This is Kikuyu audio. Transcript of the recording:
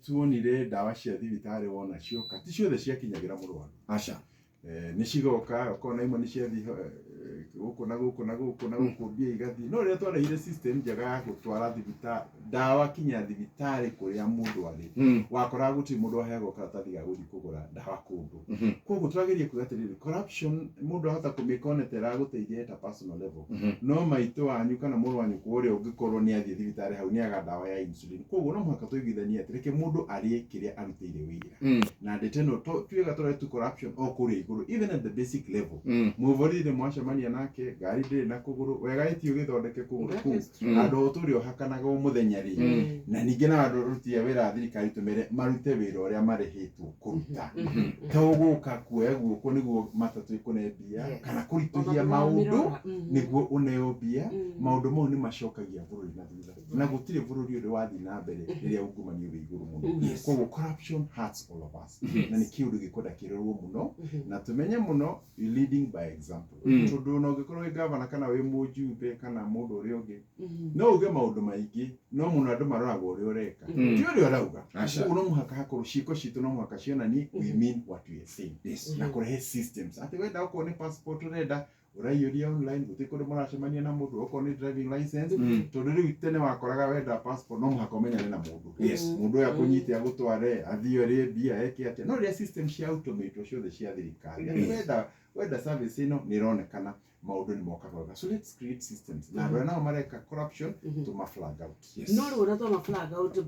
Tuonire ndawa cia thibitarĩ wona cioka, ti ciothe ciakinyagĩra mũrwaru. Aca. Nĩ cigoka, ũkona imwe nĩ ciathiĩ gũkũ na gũkũ na gũkũ na gũkũ, mbia igathiĩ. No rĩrĩa twarehire system njega ya gũtwara thibitarĩ ndawa kinya thibitarĩ kũrĩa mũndũ arĩ, wakoraga gũtirĩ mũndũ waheagwo karatathi ga gũthiĩ kũgũra ndawa kũndũ. Koguo tũrageria kuga atĩrĩrĩ, corruption mũndũ ahota kũmĩka one ta ĩragũteithia at a personal level, no maitũ wanyu kana mũrũ wa nyũkwa ũrĩa ũngĩkorwo nĩ athiĩ thibitarĩ hau nĩ aga ndawa ya insulin. Koguo no mũhaka tũiguithanie atĩ reke mũndũ arĩe kĩrĩa arutĩire wĩra. Na ndeto ĩno tuiga tũrore tu corruption o kũrĩa igũrũ, even at the basic level. Mũborithi mwacemania nake, ngari ndĩrĩ na kũgũrũ wega, ĩti ũgĩthondeke kũgũrũ That kũu is true. Handũ o tũrĩ ũhakanaga o mũthenya rĩ. Na ningĩ na andũ aruti a wĩra a thirikari, tũmere marute wĩra ũrĩa marĩhĩtwo kũruta, to gũka kuoya guoko nĩguo matatũ ĩkũne mbia kana kũritũhia Ona maũndũ tũramĩrora. Nĩguo ũneo mbia. Maũndũ mau nĩ macokagia bũrũri na thutha, na gũtirĩ bũrũri ũrĩ wathiĩ na mbere rĩrĩa ungumania wĩ igũrũ mũno. Koguo corruption hurts all of us, na nĩ kĩũndũ gĩkwenda kĩrorwo mũno na tũmenye mũno leading by example, tondũ ona ũngĩkorwo wĩ gavana kana wĩ mũjumbe kana mũndũ ũrĩa ũngĩ, no uge maũndũ maingĩ, no mũno andũ maroraga ũrĩa ũreka, ti ũrĩa ũrauga. Aca. Koguo no mũhaka hakorwo ciĩko citũ no mũhaka cionanie we mean what we are saying na kũrehe systems atĩ wenda okorwo nĩ passport ũrenda, ũraiyũria online, gũtirĩ kũndũ mũracemania na mũndũ, okorwo nĩ driving license. Tondũ rĩu tene wakoraga wenda passport no mũhaka ũmenyane na mũndũ, mũndũ ũyũ akũnyite, agũtware, athiĩ ũrĩe mbia, eke atĩa. No rĩrĩa system cia automate ciothe cia thirikari, atĩ wenda service ĩno nĩ ĩronekana, maũndũ nĩ mokaga wega. So let's create systems, na andũ arĩa nao mareka corruption tũma flag out. No rĩu ũrĩa twama flag out, bwana.